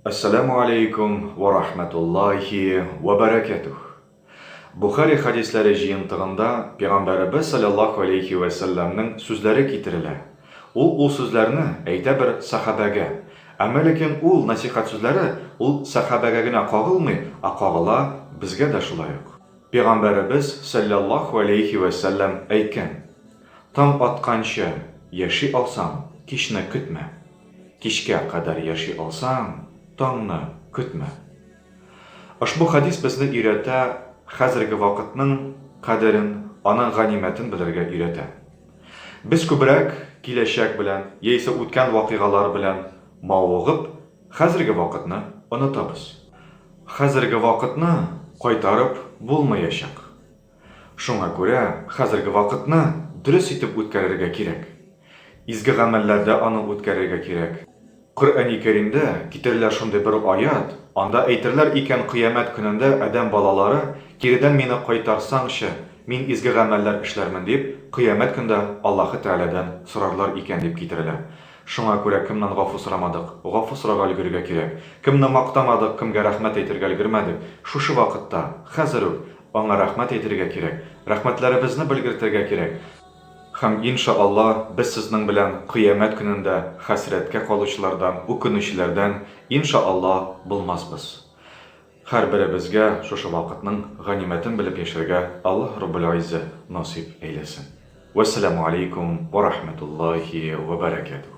Әссәләмү аләйкүм вә рахмәтуллаһи вә бәрәкәтүһ. Бухари хәдисләре җыентыгында Пәйгамбәребез салләллаһу аләйһи вә сәлләмнең сүзләре китерелә. Ул ул сүзләрне әйтә бер сәхабәгә. Әмма ләкин ул насихәт сүзләре ул сәхабәгә генә кагылмый, ә кагыла безгә дә шулай ук. Пәйгамбәребез салләллаһу аләйһи вә сәлләм әйткән, Таң атканчы яши алсаң, кичне көтмә. Кичкә кадәр яши алсаң, таңны көтмә. Ошбу хәдис безне өйрәтә хәзерге вакытның кадерен, аның ганимәтен белергә өйрәтә. Без күбрәк киләчәк белән, яисә үткән вакыйгалар белән мавыгып, хәзерге вакытны онытабыз. Хәзерге вакытны кайтарып булмаячак. Шуңа күрә хәзерге вакытны дөрес итеп үткәрергә кирәк. Изге гамәлләрдә аны үткәрергә кирәк. Коръәни Кәримдә китерелә шундый бер аять, анда әйтерләр икән кыямәт көнендә адәм балалары, киредән мине кайтарсаңчы, мин изге гамәлләр эшләрмен дип, кыямәт көндә Аллаһы Тәгаләдән сорарлар икән дип китерелә. Шуңа күрә кемнән гафу сорамадык, гафу сорарга өлгерергә кирәк. Кемне мактамадык, кемгә рәхмәт әйтергә өлгермәдек, шушы вакытта, хәзер үк, аңа рәхмәт әйтергә кирәк, рәхмәтләребезне белгертергә кирәк. Һәм, инша Алла, без сезнең белән Кыямәт көнендә хәсрәткә калучылардан, үкенүчеләрдән, инша Алла, булмасбыз. Һәрберебезгә шушы вакытның ганимәтен белеп яшәргә Аллаһ Раббул Гыйззә насыйп әйләсен. Вәссәламү алейкум вә рахмәтуллаһи вә бәрәкәтүһ.